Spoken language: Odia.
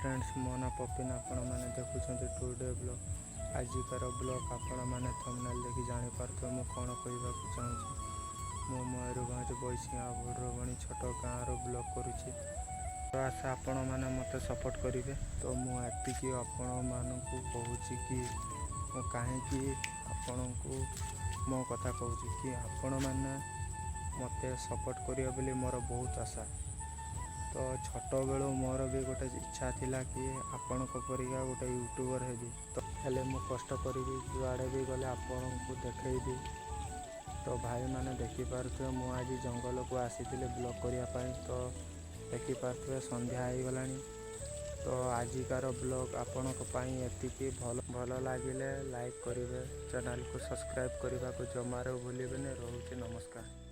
ଫ୍ରେଣ୍ଡସ୍, ମୋ ନାଁ ପପିନ। ଆପଣମାନେ ଦେଖୁଛନ୍ତି ଟୁଡେ ବ୍ଲଗ୍। ଆଜିକାର ବ୍ଲଗ୍ ଆପଣମାନେ ଥମ୍ବନେଲ୍ ଦେଖି ଜାଣିପାରୁଥିବେ ମୁଁ କ'ଣ କହିବାକୁ ଚାହୁଁଛି। ମୁଁ ମୟୂରଭଞ୍ଜ ବୈଶିଙ୍ଗା ଭୁଡ଼ୁବଣି ଛୋଟ ଗାଁରୁ ବ୍ଲଗ୍ କରୁଛି। ତ ଆଶା ଆପଣମାନେ ମୋତେ ସପୋର୍ଟ କରିବେ। ତ ମୁଁ ଏତିକି ଆପଣମାନଙ୍କୁ କହୁଛି କି ମୁଁ କାହିଁକି ଆପଣଙ୍କୁ ମୋ କଥା କହୁଛି କି ଆପଣମାନେ ମୋତେ ସପୋର୍ଟ କରିବେ ବୋଲି ମୋର ବହୁତ ଆଶା। ତ ଛୋଟବେଳୁ ମୋର ବି ଗୋଟେ ଇଚ୍ଛା ଥିଲା କି ଆପଣଙ୍କ ପରିକା ଗୋଟେ ୟୁଟ୍ୟୁବର୍ ହେବି। ତ ହେଲେ ମୁଁ କଷ୍ଟ କରିବି, ଯୁଆଡ଼େ ବି ଗଲେ ଆପଣଙ୍କୁ ଦେଖେଇବି। ତ ଭାଇମାନେ, ଦେଖିପାରୁଥିବେ, ମୁଁ ଆଜି ଜଙ୍ଗଲକୁ ଆସିଥିଲି ବ୍ଲଗ୍ କରିବା ପାଇଁ। ତ ଦେଖିପାରୁଥିବେ, ସନ୍ଧ୍ୟା ହେଇଗଲାଣି। ତ ଆଜିକାର ବ୍ଲଗ୍ ଆପଣଙ୍କ ପାଇଁ ଏତିକି। ଭଲ ଭଲ ଲାଗିଲେ ଲାଇକ୍ କରିବେ, ଚ୍ୟାନେଲକୁ ସବସ୍କ୍ରାଇବ୍ କରିବାକୁ ଜମାରୁ ଭୁଲିବେନି। ରହୁଛି, ନମସ୍କାର।